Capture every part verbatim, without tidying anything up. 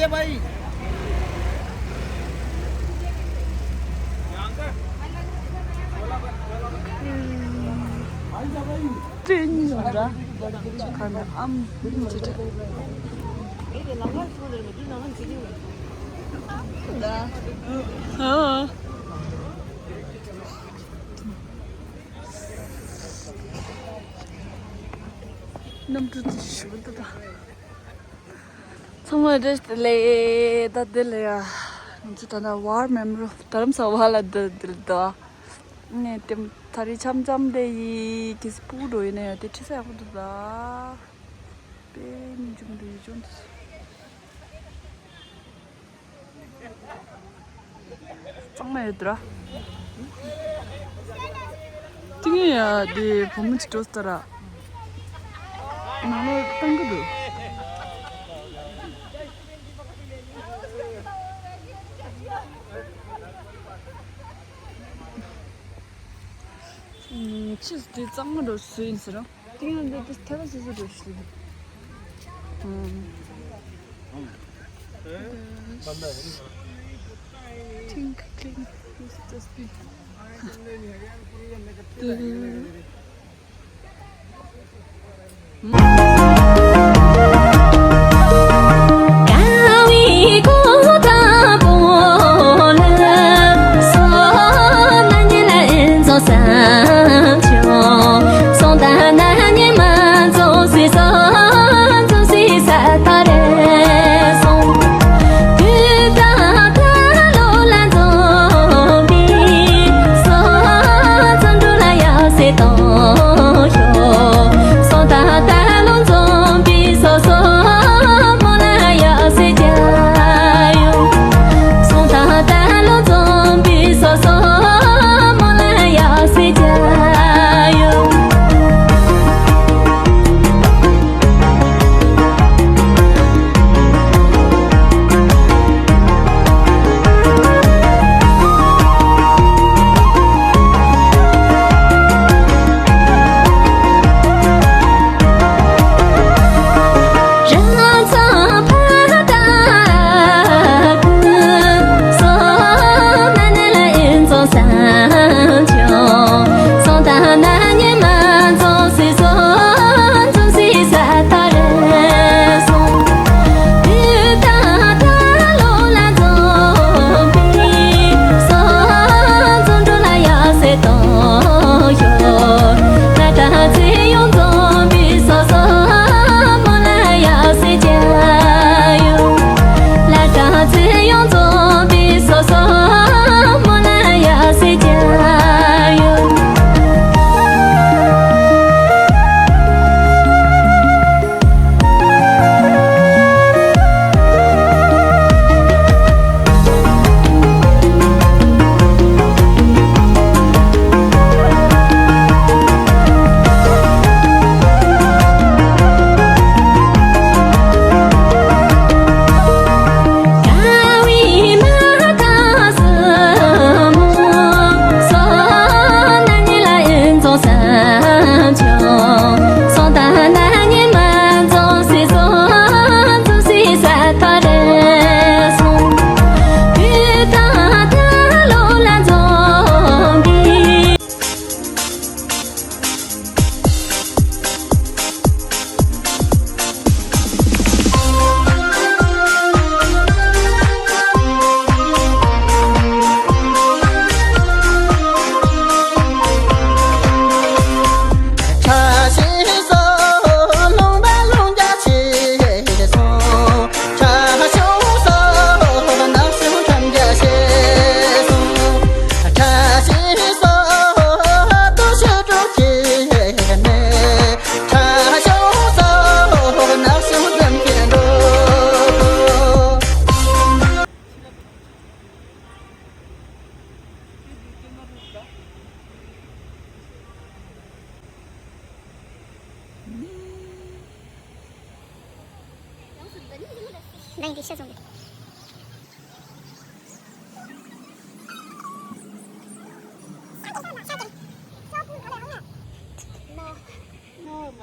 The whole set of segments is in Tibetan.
भाई। ट्रेन जुरा खाना आम चिट। हाँ। नम टू दिशु तो। ཚང་མ་བཀྲ་ཤིས་བདེ་ལེགས། ད་བདེ་ལེགས་ཡ། ང་ཚོ་ད་ལྟ་ཝར་མེམ་རོ་རྡ་རམ་ས་ཝ་ལ་བསྡད་བསྡད་འདུག་ངས་དེ་ད་རེས་འཆམ་འཆམ་བསྡད་ཡིན། གལ་སྲིད་སྤུ་གུ་འགྲོ་ཡིན་ན་ཡང་དེ་ཁྲིད་ས་ཡག་པོ་འདུག་ད་དཔེ་སྙིང་རྗེ་མོ་འདུག་ཡིད་སྐྱོ་འདུག་གཙང་མ་ཡོད་དོ། ཏིང་ངེ་ཡ་དེ་བུ་མོ་ཅིག་འགྲོ་སྟ་ར། ནང་ལོགས་བཏང་གི་འདུག་ཕྱིས་དེ་གཙང་མ་འགྲོ་སུ་ཡིན་ཟེར་རོ། ཏིང་ཡང་འདི་དེ་ཐལ་བ་སོ་སོ་འགྲོ་ཤི། ཨང་། Think clean. This dustbin.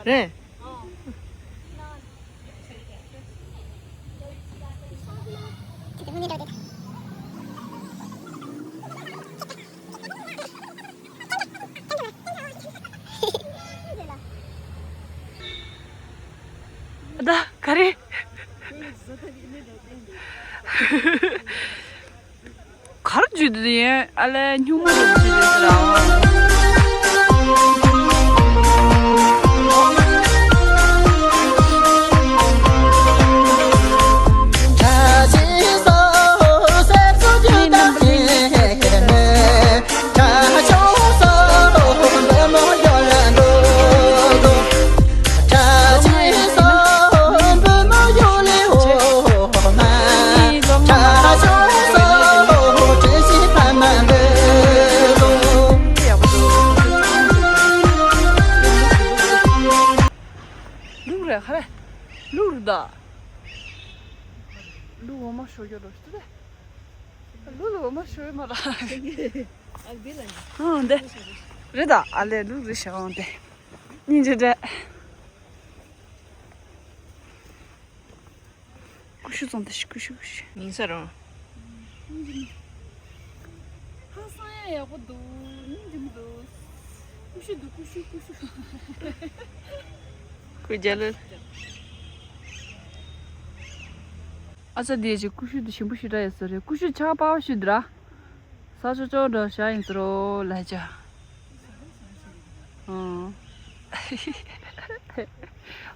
རེད། རེད། ཨ་ལས་སྨྱུག་མ་རུ་བྱེད་དེ་ཟེར་ཨང་། ལུག་རེད་ཧ་རེ། ལུག་རེད་ད། ལུག་འོ་མ་ཤོར་རྒྱུ་རོ་ཤི་རེད། ལུག་ལ་འོ་མ་ཤོར་ཡོད་མ་ར། ཨ་འདི་ལ་ཡིན། ཨང་འདི། རེད་ད་ཨ་ལས་ལུག་རེད་ཤག་ཨང་དེ། སྙིང་རྗེ་འདྲ། ཀུ་ཤུ་བཙོང་དེ་ཤི་ཀུ་ཤུ་ཀུ་ཤུ། ཡིན་ས་རུང་། ཧང་སང་ཡ་ཡག་པོ་འདུག་སྙིང་རྗེ་མོ་འདུག་ཀུ་ཤུ་འདུག་ཀུ་ཤུ་ཀུ་ཤུ། ཁོས་རྒྱ་ལོ། ཨ་ཅག་འདི་ཅིག་ཀུ་ཤུ་འདི་ཞིམ་པོ་ཞེ་དྲག་ཡོད་ས་རེད། ཀུ་ཤུ་ཆག་པ་ཞིག་འདུག་ར། ས་ཆ་ཅོག་འདྲ་བཞག་ཡིན་ཟེར་རོ་ལ་ཅག་ཨང་།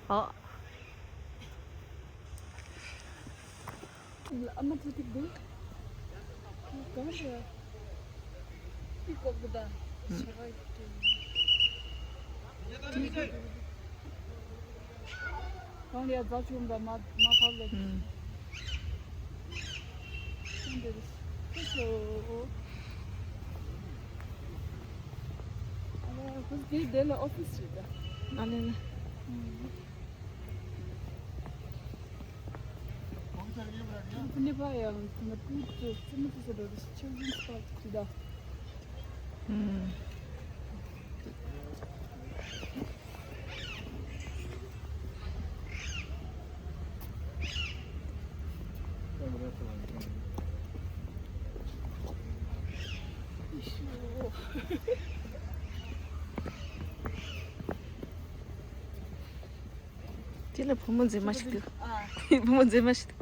ཨ། ཨ་མ་ཐུག་ཐུག་འདུག་གང་དུ་ཡ། ཏི་ཀོ་གི་ད། ཤ་ག་ཡི་ཏི། གང་ལ་ཡ་རྫ་ཆུང་ད་མ་མ་ཕབ་ལ། ཁྱོད་འདི་རེད། ཁྱོད་ཤོ། ཨ་ལ་ཁོ་དེ་དེ་ལ་ཨོ་ཕི་སི་རེད་ད། ཨ་ལ་ལ། ཨ་ལ་ལ། ཕུ་ནེ་པ་ཡང་ང་ཏུ་ཏུ་ཙི་མི་ཏུ་ས་འགྲོ་རེ་ཆོས་ཡིན་སྤ་ཏུ་ད། ཨུམ། དེ་ལ་བུ་མོ་མཛེས་མ་ཞིག་འདུག་ཨ། བུ་མོ་མཛེས་མ་ཞིག་འདུག་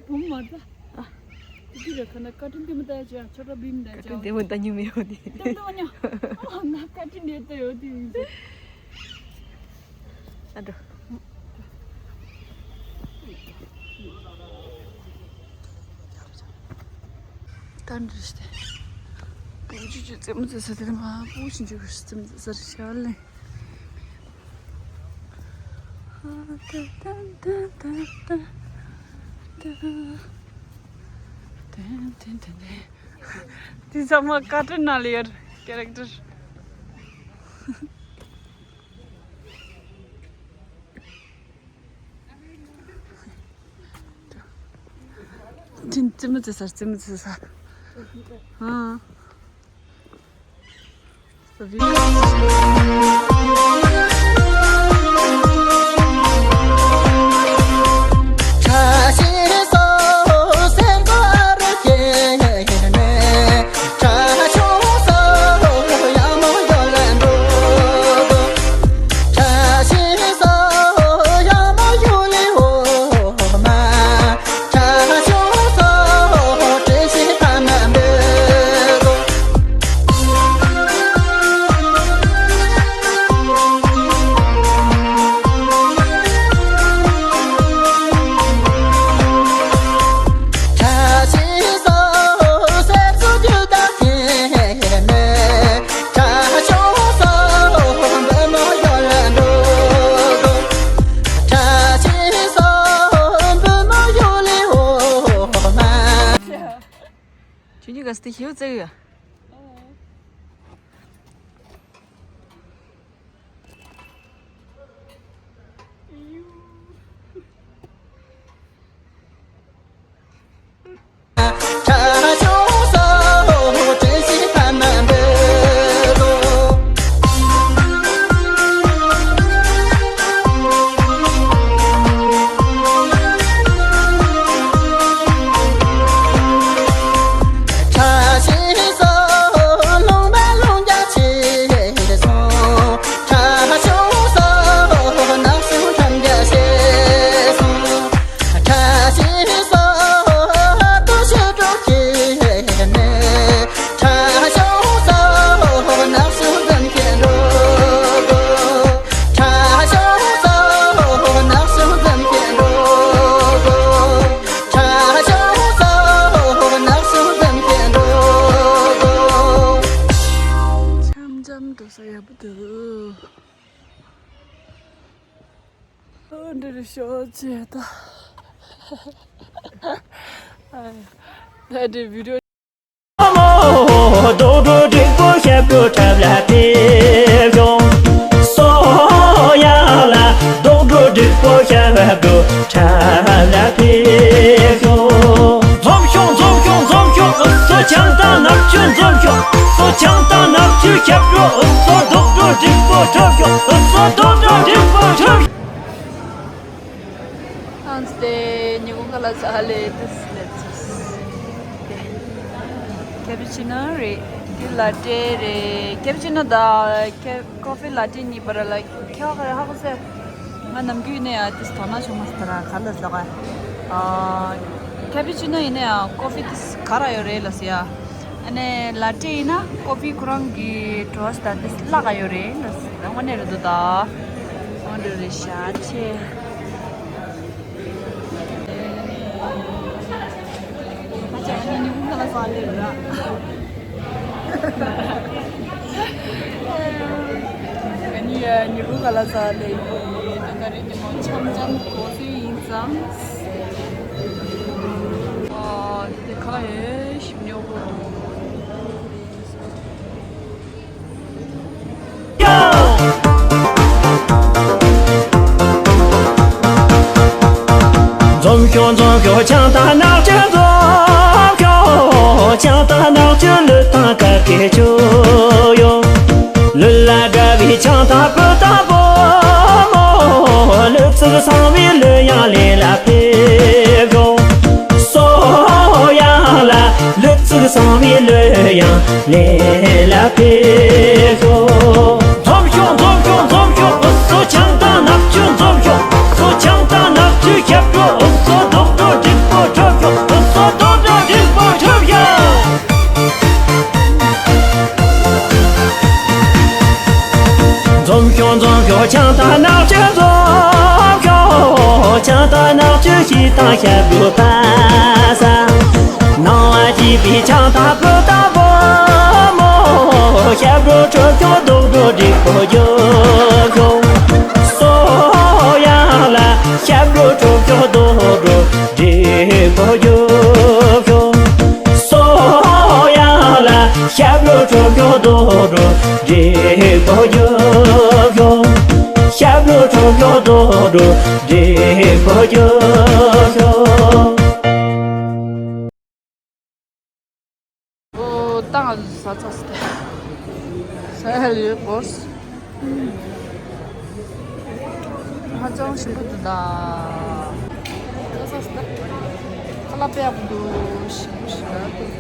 བུ་མོ་མ་ད། ཨ། དེ་དུས་ར་ཁ་ན་བཀའ་དྲིན་དེ་མོ་ལྟ་ཡ་ཅང་ཆོ་ག་བིམ་ད་བཀའ་དྲིན་དེ་མོ་ལྟ་མྱོང་མེད་ཡོད་དེ། ལྟ་ལྟ་ཉོ། ཨ་ང་བཀའ་དྲིན་དེ་ལྟ་ཡོད་དེ་ཡིན་ཟེར། ཨ་འགྲོ། ད་འདྲི་སྟེ། བུ་ཆུ་ཆུ་རྩེད་མོ་རྩེ་ས་དེར་མ་བུ་ཆུ་ཆུ་རྩེད་མོ་རྩེ་ས་རེད་ཤག་ལེ། དེ་ཚང་མ་ཀར་ཊུན་ནང་ལ་ཡོད་ཀེ་རེག་ཊར། ཅི་ཅི་མི་ཚེ་སར་ཅི་མི་ཚེ་སར། ཨ། ཁྱོད་གཉིས་ཀ་སྟེ་ཤེའུ་བཙལ་གི་ཡོད། ཡག་པོ་འདུག་འདི་རུ་ཤོག་ཅེས་ད། ད་འདི་བི་ཌི་ཡོ། རྡོག་སྒྲོ་འགྲིག་པོ་ཞབས་བྲོ་འཁྲབ་ལ་ཕེབས་ཤོག་སོ་ཡ་ལ་རྡོག་སྒྲོ་འགྲིག་པོ་ཞབས་བྲོ་འཁྲབ་ལ་ཕེབས་ཤོག་འཛོམས་ཤོག་འཛོམས་ཤོག་འཛོམས་ཤོག་འུ་ཚོ་བྱང་ཐང་ནག་ཆུ་འཛོམས་ཤོག་སོ་བྱང་ཐང་ནག་ཆུ་ཞབས་བྲོ་འུ་ཚོ་རྡོག་སྒྲོ་འགྲིག་པོ་འཁྲབ་ཤོག་འུ་ཚོ་རྡོག་སྒྲོ་འགྲིག་པོ་འཁྲབ་ཤོག་ཨང་སྟེ་ཉི་གུང་ཁ་ལ་ས་ལེ་ཏུ་སི་ལེ་ཏུ་སི། ཁེ་པི་ཆི་ནོ་རེད། དེ་ལ་ཏྲེ་རེད། ཁེ་པི་ཆི་ནོ་དང་ཁེ་ཀོ་ཧྥི་ལ་ཏྲེ་གཉིས་བར་ལ་ཁྱད་པར་ཧ་གོ་སོང་། ང་ནམ་རྒྱུན་ཡིན་ན་ཡང་དེ་དོ་སྣང་བྱུང་མ་སོང་། ད་ར་ག་ལ་ཟ་ག་ཨ། ཁེ་པི་ཆི་ནོ་ཡིན་ན་ཡང་ཀོ་ཧྥི་དེ་ག་ར་ཡོད་རེད་ལ་ཟེར་ཡ། ཨ་ནི་ལ་ཏྲེ་ཡིན་ན་ཀོ་ཧྥི་ཁོ་རང་གི་བྲོ་བ་ད་དེ་བརླག་ག་ཡོད་རེད་ལ་ཟེར། དངོས་གནས་རེད་འདུག་ད། དངོས་འབྲེལ་རེད་ཤག་ཆེ། ཨ་ཅག་ཨ་ནི་ཉི་གུང་ཁ་ལ་ས་ལེ་ར། ཨ་ནི་ཉི་གུང་ཁ་ལ་ས་ལེ་ཡིན། ད་ད་རེས་ཉི་མ་འཆམ་འཆམ་གོ་སྲོལ་ཡིན་ཙང་། ཨ་དེ་ཁ་ཡེ་ཞིམ་ཉོ་གོ། འཛོམས་ཤོག་འཛོམས་ཤོག་བྱང་ཐང་ནག་ཆུ་འཛོམས་ཤོག་བྱང་ཐང་ནག་ཆུ་ལུད་ཐང་ཁ་སྐད་ཆུ་ཡོ། ལུད་ལ་དགའ་བའི་བྱང་ཐང་བུ་དང་བུ་མོ། ལུད་ཚིག་བཟང་བའི་ལུད་ཡང་ལེ་ལ་ཕེབས་ཤོག་སོ་ཡང་ལ། ལུད་ཚིག་བཟང་བའི་ལུད་ཡང་ལེ་ལ་ཕེབས་ཤོག་འཛོམས་ཤོག་འཛོམས་ཤོག་འཛོམས་ཤོག་འུ་ཚོ་བྱང་ཐང་ནག་ཆུ་འཛོམས་ཤོག་འུ་ཚོ་བྱང་ཐང་ནག་ཆུ་ཞབས་བྲོ་འུ་ཚོ་རྡོག་སྒྲོ་འགྲིག་པོ་འཁྲབ་ཤོག་འུ་ཚོ་རྡོག་སྒྲོ་འགྲིག་པོ་འཁྲབ་ཤོག་འཛོམས་ཤོག་འཛོམས་ཤོག་བྱང་ཐང་ནག་ཆུ་འཛོམས་ཤོག་བྱང་ཐང་ནག་ཆུ་སྐྱིད་ཐང་ཞབས་བྲོ་འཁྲབ་ས། སྣང་བ་སྐྱིད་པའི་བྱང་ཐང་བུ་དང་བུ་མོ། ཞབས་བྲོ་འཁྲབ་ཤོག་རྡོག་སྒྲོ་འགྲིག་པོ་རྒྱོབ་ཤོག་སོ་ཡང་ལ། ཞབས་བྲོ་འཁྲབ་ཤོག་རྡོག་སྒྲོ་འགྲིག་པོ་རྒྱོབ་ཤོག་སོ་ཡང་ལ། ཞབས་བྲོ་འཁྲབ་ཤོག་རྡོག་སྒྲོ་འགྲིག་པོ་རྒྱོབ་ཤོག་ཞབས་བྲོ་འཁྲབ་ཤོག་རྡོག་སྒྲོ་འགྲིག་པོ་རྒྱོབ་ཤོག་ཨོ། ད་ང་ཚོ་ཟ་ཚར་སོང་སྟེ། ཟ་ཡ་ལས་བོར་སོང་། ཧ་ཅང་ཞིམ་པོ་འདུག་ད། ཟ་ཚར་སོང་སྟེ། ཁ་ལག་དཔེ་ཡག་པོ་འདུག་ཞིམ་པོ་ཞིག་འདུག་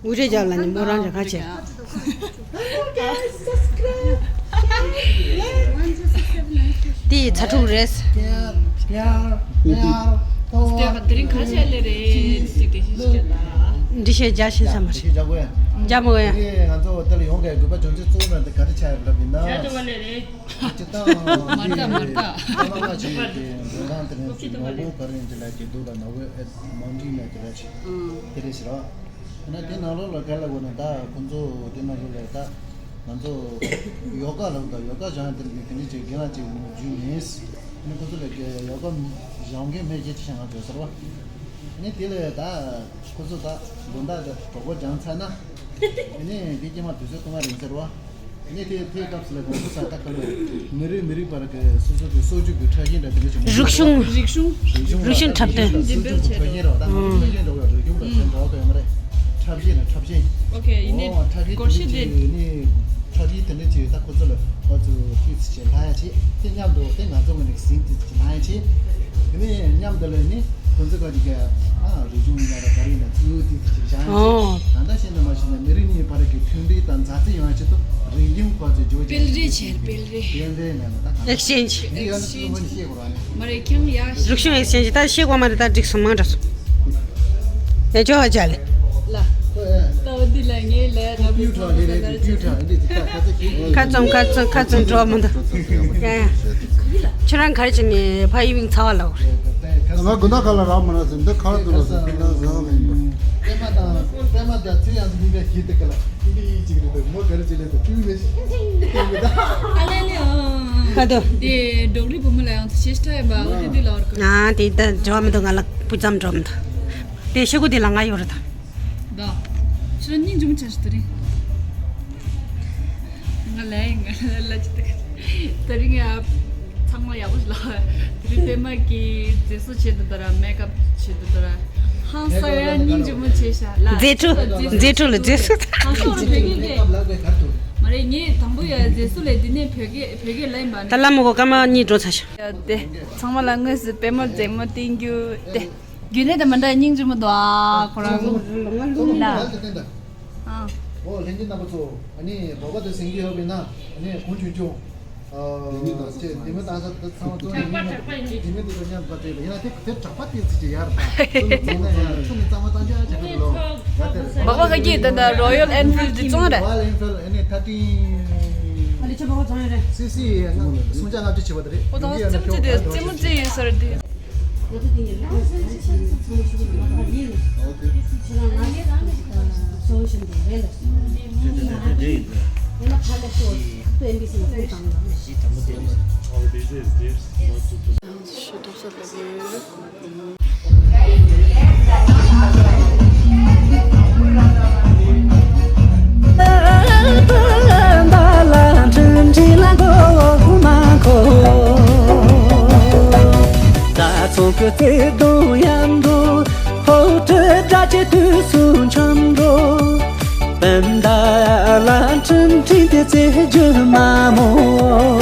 འུ་རེ་རྒྱབ་ལ་ནི་མོ་རང་རེ་ཁ་ཆེ། དེ་ཡི་ཚ་ཕྲུག་རེད། དེ་རིང་ཁ་ཤས་ལས་རེད་ཅིག་དེ་ཤི་ཤི་ཀྱ་ལ། འདི་ཤེས་རྒྱ་ཤེས་ས་མ་རེད། རྒྱ་མོ་ཡ། ང་ཚོ་དེ་ལ་ཡོང་གའི་དགོས་པ་བྱུང་ཚེ་གཙོ་བོ་རང་དེ་ག་རེ་ཆགས་ཡོད་ལབ་ཡིན་ན། ཅི་ལྟ་མར་ད་མར་ད། ཀ་མ་ཀ་ཅིག་གི་འགྲོ་སྟངས་དེ་རིང་ཅིག་ནོར་བུ་ག་རེ་ཡིན་ཅི་ལ་ཅིག་འདུག་ལ་ནོར་བུ་ཨེ་མང་འདྲི་ན་ཅི་ལ་ཅིག་དེ་རེད་ཟེར་བ། ཡིན་ན་དེ་ནང་ལོགས་ལ་ག་ལ་གོ་ན་ད་ཁོང་ཚོ་དེ་ནང་ལོགས་ལ་ད་ང་ཚོ་ཡོ་ག་ལ་ད་ཡོ་ག་སྦྱང་དེ་རིང་དེ་འདྲ་ཅིག་རྒན་ལགས་ཅིག་རྒྱུས་མེད། ཨ་ནི་ཁོ་ཚོ་ལ་ཡོ་ག་སྦྱང་མཁན་མེད་ཅེས་ཅི་བྱ་ང་ཚོ་ཟེར་བ། ཨ་ནི་དེ་ལས་ད་ཁོ་ཚོ་ད་དགོང་དག་ད་གྲོགས་པོ་སྦྱང་ཚར་ན། ཨ་ནི་དེ་སྐྱེས་མ་དུས་ཚོད་ཐུང་ང་རིང་ཟེར་བ། ཨ་ནི་དེ་དེའི་སྐབས་སུ་ལ་ང་ཚོ་ས་ད་ག་ལ་མི་རིགས་མི་རིགས་བར་གྱི་སོ་སོ་གི་སྲོལ་རྒྱུན་གྱི་ཁྲག་ཤིང་འདྲ་དེ་འདྲ་བྱུང་། རིག་གཞུང་། རིག་གཞུང་། རིག་གཞུང་འཁྲབ་སྟོན། འདི་འདྲ་བྱས་ཁྲག་ཤིང་འདྲ་བ་ད་ཁྲག་ཤིང་འདྲ་བ་རིག་གཞུང་དང་ཚན་འདྲ་བ་ག་ཡོད་མ་རེད། ཁྲག་ཤིང་ན་ཁྲག་ཤིང་། ཨོ་ཁེ་ཡིན་ནི་ཁྲག་ཤིང་དེ་འདྲ་བྱས་ནི་ཁྲག་ཤིང་དེ་འདྲ་བྱས་ད་ཁོ་ཚོ་ལ་ཁོ་ཚོ་ཏོག་ཙམ་ཅིག་ལྷག་ཡ་བྱས། དེ་མཉམ་དུ་དེ་ང་ཚོ་ངོས་ནས་ཟིན་ཏོག་ཙམ་ཅིག་ལྷག་ཡ་བྱས། དེ་ནས་མཉམ་དུ་ལ་ནི་ ཁོང་ཚོ་ག་གི་ཨ་རིག་གཞུང་ཡིན་ན་ར་ག་རེ་ཡིན་ན་གཙོ་བོ་དེ་ཅིག་བཞག་ཡིན། ཨོ། ད་ལྟ་བཤད་ན་མ་བཤད་ན་མི་རིགས་གཉིས་བར་གྱི་མཐུན་སྒྲིལ་དང་མཛའ་བརྩེ་ཡོང་ཡ་ཆེད་དུ་རིག་གཞུང་སྐོར་གྱི་བརྗོད་སྤེལ་རེས་བྱས་རེད། སྤེལ་རེས། སྤེལ་རེས་ལབ་ན་ད་གང་། ཨེག་སི་ཅེན་ཇི། འདི་ཡང་ཚུལ་ངོ་ནས་བཤད་དགོས་ར་ནི། མ་རེད་ཁྱང་ཡ། རིག་གཞུང་ཨེག་སི་ཅེན་ཇི། ད་ཤེས་དགོས་མ་རེད། ད་འགྲིག་སོང་། མང་དྲགས་སོང་། ཡ་ཅོ་ཧ་ཅ་ལེ། ལ། ད་འདི་ལ་ངའི་ལས་ང་བུ་ཚང་མ་ལ་ལ་ཅི། ཁ་ཙམ་ཁ་ཙམ་ཁ་ཙམ་འགྲོ་མི་འདུག་ཡ་ཡ། ཁྱོད་རང་ག་རེ་བྱས་ནས་ཕ་ཡི་བིང་ཚ་བ་ལ་འོ། ང་དགུན་ཐག་ཁ་ལ་རག་མ་རག་ཟེར། འདི་ཁ་ལ་དུ་ལ་ཟེར། འདི་ལ་ཟེར་བ་མ་ཡིན་པ། པད་མ་དང་པད་མ་དང་ཚེ་ཡང་སྙིང་ག་གིས་དེ་ཀ་ལ་འདི་ཅིག་རེད་འདུག་མོ་ག་རེ་བྱས་ལེ་དུ་ཏུ་མེ་ཤི། ཨ་ལེ་ལེ་ཨ། ཁ་དོ། དེ་འབྲོག་རི་བུ་མོ་ལ་ཡང་ཤེས་ཐ་ཡིན་པ། འོ་དེ་དེ་ལ་བར་གོ། ང་དེ་ད་འགྲོ་མི་འདུག་ང་ལ་སྤུ་ཙམ་འགྲོ་མི་འདུག་དེ་ཤེ་གུ་དེ་ལ་ང་ཡོད་རེད་ད། ད། ཁྱོད་སྙིང་རྗེ་མོ་ཆགས་ཤིག་དེ་རིང་། ང་ལ་ང་ལ་ཅི་ད། དེ་རིང་ཡ། ཚང་མ་ཡག་པོ་ཞིག་ལ། དེ་རིང་པད་མ་གིས་མཛེས་བཟོ་བྱེད་དུ་དར། མེག་ཨབ་བྱེད་དུ་དར། ཧང་སང་ཡ་སྙིང་རྗེ་མོ་བྱས་ཤག་ལ། མཛེས་སྤྲོས། མཛེས་སྤྲོས་ལ་མཛེས་སྤྲོས། ཧང་སང་རུ་བོད་སྐད་སྐད། མ་རེད། ངས་དང་པོ་ཡ་མཛེས་བཟོ་ལས་འདི་ནས་བོད་སྐད་བོད་སྐད་ལ་ཡིན་པ་ནི། ད་ལ་མོ་གོ་ཀ་མ་གཉིས་འགྲོ་ཚར་ཤག་ཡ་དེ། ཚང་མ་ལ་དངོས་སུ་པད་མ་མཛེས་མོ་བསྟན་རྒྱུ་དེ། རྒྱུན་ལས་དང་མི་འདྲ་སྙིང་རྗེ་མོ་འདུག་ཨ་ཁོ་རང་ལ། ཨ། འོ་ལྷན་རྒྱས་རྣམ་པ་ཚོ། ཨ་ནི་འབོག་པ་དེ་ཟིན་གྱི་ཡོད་པས་ན། ཨ་ནི་གོང་ཆུང་ཆུང་། ཨ། ལྡེ་མིག་བཏང་ས་དེ་ཚང་མ་བཙོང་ནས་མི་མཉམ་དུ་ལྡེ་མིག་དེ་ཚོ་མཉམ་དུ་ཕར་སྤྲད་པ་ཡིན་ན་དེ་དེ་གྲགས་པ་དེ་ཚིག་ཅིག་ཡར་དང་ཚོ་ལ་བཙོང་ན་ཡང་ཆུ་ནི་གཙང་མ་གཙང་ཆ་ཆ་གི་ལོ། ཡ་དེ་རེད། འབོག་པ་ག་གི་ད་ད་རོ་ཡལ་ཨེན་ཕིལ་དེ་བཙོང་རེད། རོ་ཡལ་ཨེན་ཕིལ་ཨ་ནི་ཐར་ཊིན། ཨ་ལི་ཆ་འབོག་པ་བཙོང་ཡོད་རེད། སི་སི་ང་སུམ་བརྒྱ་ལྔ་བཅུ་བྱེད་པ་དེ་རེད། འོ་ད་རྩེད་མོ་རྩེ་དེ་རྩེད་མོ་རྩེ་ཡོད་ས་རེད་དེ། ང་ཚོ་དེ་ཉིད་ལ་ཁ་སང་ཕྱི་ཕྱི་ཕྱི་ཕྱི་ཕྱི་ཕྱི་ལ་ང་ཁྱེད་རང་ང་གསོ་བཞིན་པའི་རེད་ལ། ཡིན་ན་ཁ་ལ་ཤོག་ཏུ་ཨེམ་བི་སི་ནས་ཕུལ་དང་ལ། ཞུ་ཐོག་ས་ལ་གི། ད་ཚོང་གི་བརྩེ་དུང་ཡང་འགྲོ། ཧོ་ཏྲི་དྲ་ཅེ་དུས་སུ་འཆམ་འགྲོ། པན་ད་ལ་ཁྲིམས་ཁྲིམས་ཏེ་རྩེ་རྒྱུ་མ་མོ།